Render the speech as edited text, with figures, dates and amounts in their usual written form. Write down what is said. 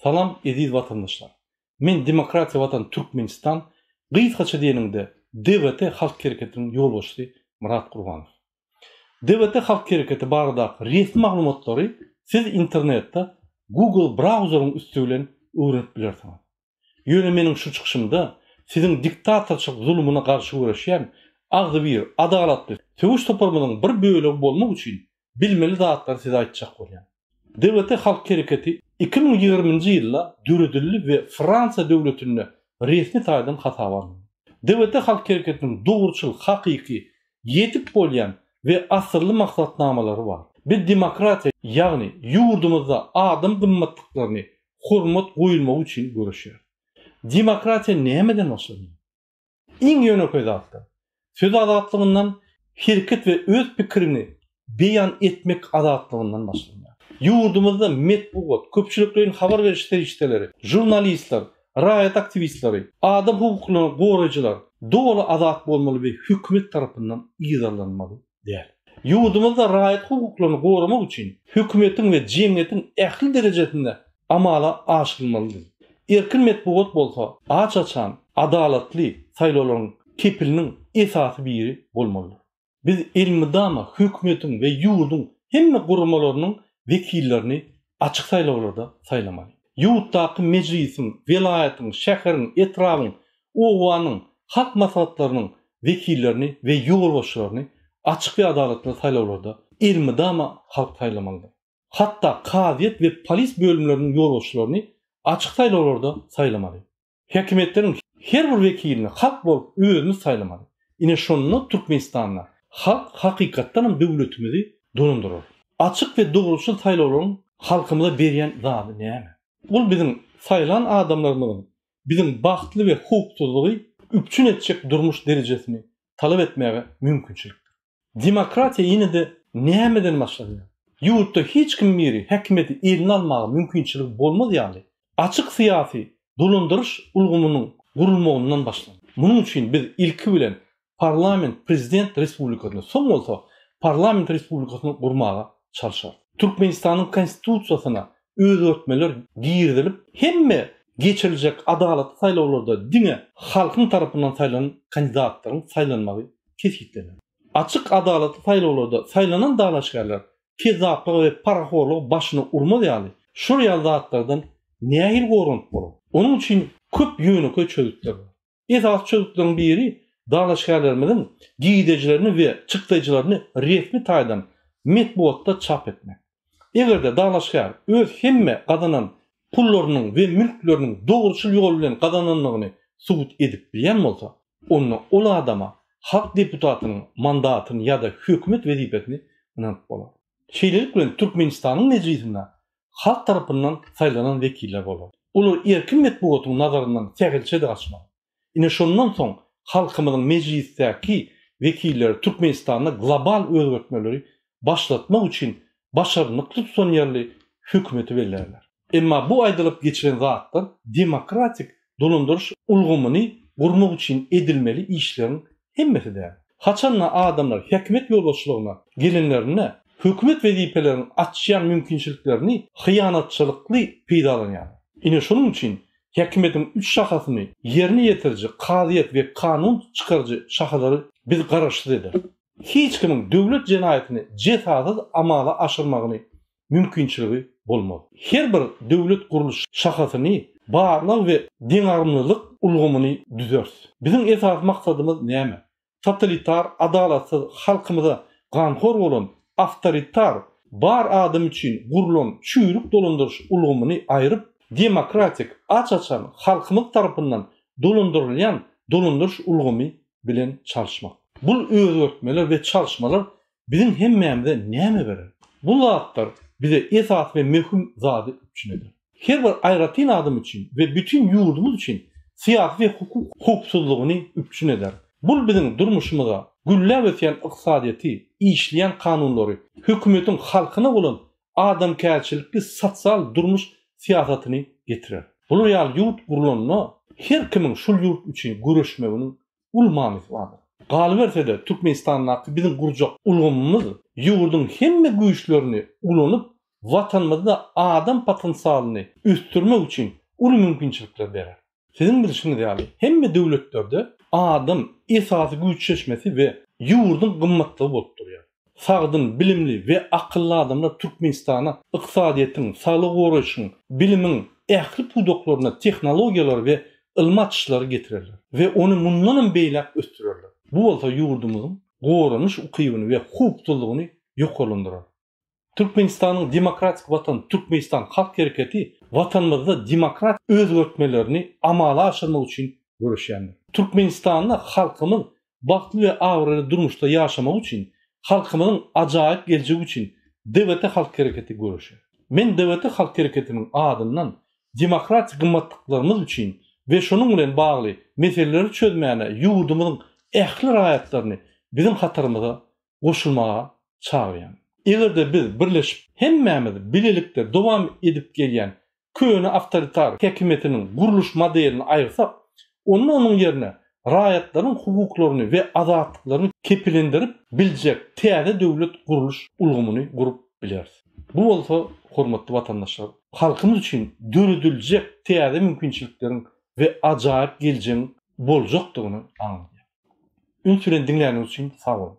Salam eziz watandaşlar. Men Demokratiýa Watan Türkmenistan gysgaça diýeniňde DWT Halk Hereketiniň ýolbaşçysy Myrat Gurbanow. DWT Halk Hereketi baradaky resmi maglumatlary siz internetde Google brauzeriň üsti bilen öwrenip bilersiňiz. Ýöne meniň şu çykyşymda siziň diktatorçylyk zulumyna garşy göreşýän agzybir, adalatly söweş toparymyzyň bir bölegi bolmak üçin bilmeli zatlary size aýtjak bolýan. DWT Halk Hereketi 2020-nji ýylda döredildi we Fransiýa döwletinde resmi taýdan hasaba alyndy. DWT Halk Hereketiniň dogruçyl, hakyky, ýetip bolýan we asylly maksatnamalary bar. Biz demokratiýa, ýagny ýurdumyzda adam gymmatlyklaryny hormat goýulmagy üçin göreşýär. Demokratiýa nämeden başlanýar? Iň ýönekeý zatdan. Söz azatlygyndan, hereket we öz pikiriňi beýan etmek azatlygyndan başlanýar. Ýurdumyzda metbugat, köpçülikleýin habar beriş serişdeleri, žurnalistler, raýat aktiwistleri, adam hukuklaryny goraýjylar doly azat bolmaly we hökümet tarapyndan yzarlanmaly däl. Ýurdumyzda raýat hukuklaryny goramak üçin hökümetiň we jemgyýetiň ähli derejesinde amala aşyrylmalydyr. Erkin metbugat bolsa aç-açan, adalatly saýlawlaryň kepiliniň esasy biri bolmalydyr. Biz elmydama hökümetiň we ýurduň hemme guramalarynyň wekillerini açyk saýlawlarda saýlamaly. Ýurtdaky mejlisiň, welaýatyň, şäheriň, etrabyň, obanyň halk maslahatlarynyň wekillerini we ýolbaşçylaryny açyk we adalatly saýlawlarda elmydama halk saýlamalydyr. Hatda kazyýet we polis bölümleriniň ýolbaşçylaryny açyk saýlawlarda saýlamaly. Häkimiýetleriň her bir wekilini halk bolup özümiz saýlamaly. Ine şonda Türkmenistanda halk hakykatdanam döwletimizi dolandyrar. Açyk we dogruçyl saýlawlaryň halkymyza berýän zady näme? Ol biziň saýlan adamlarymyzyň biziň bagtly we howpsuzlygy üpjün etjek durmuş derejesini talap etmäge mümkinçilikdir. Demokratiýa ýene-de nämeden başlanýar? Ýurtda hiç kim biri häkimiýeti eline almaga mümkinçiligi bolmaz ýaly, açyk syýasy dolandyryş ulgamynyň gurulmagyndan başlanýar. Munuň üçin biz ilki bilen parlament-prezident respublikasyny, soň bolsa parlament respublikasyny gurmaga çalşarys. Türkmenistanyň Konstitusiýasyna özgertmeler girizilip, hemme geçiriljek adalatly saýlawlarda diňe halkyň tarapyndan saýlanan kandidatlaryň saýlanmagy kesgitlener. Açyk adalatly saýlawlarda saýlanan dalaşgärler kezzaplyga we parahorluga başyny urmaz ýaly, şol ýaly zatlardan nähili goranyp bolar? Onuň üçin köp ýönekeý çözgütler bar. Esasy çözgütleriň biri dalaşgärlerimiziň girdejilerini we çykdaýjylaryny resmi taýdan metbugatda çap etmek. Eger-de dalaşgär öz hemme gazanan pullarynyň we mülkleriniň dogruçyl ýol bilen gazanandygyny subut edip bilýän bolsa, onda ol adama halk deputatynyň mandatyny ýa-da hökümet wezipesini ynanyp bolar. Şeýlelik bilen Türkmenistanyň Mejlisinde halk tarapyndan saýlanan wekiller bolar. Olar erkin metbugatyň nazaryndan sähelçe-de gaçmaz. Ine şondan soň halkymyzyň Mejlisdäki wekilleri Türkmenistanda global özgertmeleri başlatmak üçin başarnykly tutanýerli hökümeti bellärler. Emma bu aýdylyp geçilen zatlar demokratik dolandyryş ulgamyny gurmak üçin edilmeli işleriň hemmesi däl. Haçanda adamlar häkimiýet ýolbaşçylygyna gelenlerinde hökümet wezipeleriň açýan mümkinçiliklerini hyýanatçylykly peýdalanýarlar. Ine şonuň üçin häkimiýetiň üç şahasyny, ýerine ýetiriji, kazyýet we kanun çykaryjy şahalary biz garaşsyz ederis. Hiç kimiň döwlet jenaýatyny jezasyz amala aşyrmagyny mümkinçiligi bolmaz. Her bir döwlet gurluş şahasyny barlag we deňagramlylyk ulgamyny düzeris. Biziň esasy maksadymyz näme? Totalitar, adalatsyz, halkymyza ganhor bolan awtoritar, bar adam üçin gurlan çüýrük dolandyryş ulgamyny aýryp, demokratik, aç-açan, halkymyz tarapyndan dolandyrylýan dolandyryş ulgamy bilen çalyşmak. Bul özgertmeler we çalyşmalar Biziň hemmämize näme berer? Bu zatlar bize esasy we möhüm zady üpjün eder. Her bir aýratyn adam üçin we bütin ýurdumyz üçin syýasy we hukuk howpsuzlygyny üpjün eder. Bul biziň durmuşymyza gülläp ösýän ykdysadyýeti, işleýän kanunlary, hökümetiň halkyna bolan adamkärçilikli sosial durmuş syýasatyny getirer. Bular ýaly ýurt gurlanda her kimiň şul ýurt üçin göreşmeginiň uly manysy bardyr. Galyberse-de, Türkmenistandaky biziň gurjak ulgamymyz ýurduň hemme güýçlerini ulanyp, Watanymyzda adam potensialyny ösdürmek üçin uly mümkinçilikler berer. Siziň bilşiňiz ýaly, hemme döwletlerde adam esasy güýç çeşmesi we ýurduň gymmatlygy bolup durýar. Sagdyn, bilimli we akylly adamlar Türkmenistana ykdysadyýetiň, saglygy goraýşyň, bilimiň ähli pudaklaryna tehnologiýalary we ylmy açyşlary getirerler we ony mundanam beýläk ösdürerler. Bu bolsa ýurdumyzyň goranyş ukybyny we howpsuzlygyny ýokarlandyrar. Türkmenistanyň Demokratik Watan Türkmenistan halk hereketi Watanymyzda demokratik özgertmelerini amala aşyrmak üçin göreşýändir. Türkmenistanda halkymyz bagtly we abraýly durmuşda ýaşamagy üçin, halkymyzyň ajaýyp geljegi üçin DWT halk hereketi göreşýär. Men DWT halk hereketiniň adyndan demokratik gymmatlyklarymyz üçin we şonuň bilen bagly meseleleri çözmäne ýurdumyzyň ähli raýatlaryny biziň hatarymyza goşulmaga çagyrýan. Eger-de biz birleşip, hemmämiz bilelikde dowam edip gelýän köne awtoritar häkimiýetiniň gurluş modelini aýyrsak, onda onuň ýerine raýatlaryň hukuklaryny we azatlyklaryny kepilendirip biljek täze döwlet gurluş ulgamyny gurup bileris. Bu bolsa, hormatly watandaşlar, halkymyz üçin dörediljek täze mümkinçilikleriň we ajaýyp geljegiň boljakdygyny aňladýar. Üns bilen diňläniňiz üçin sag boluň!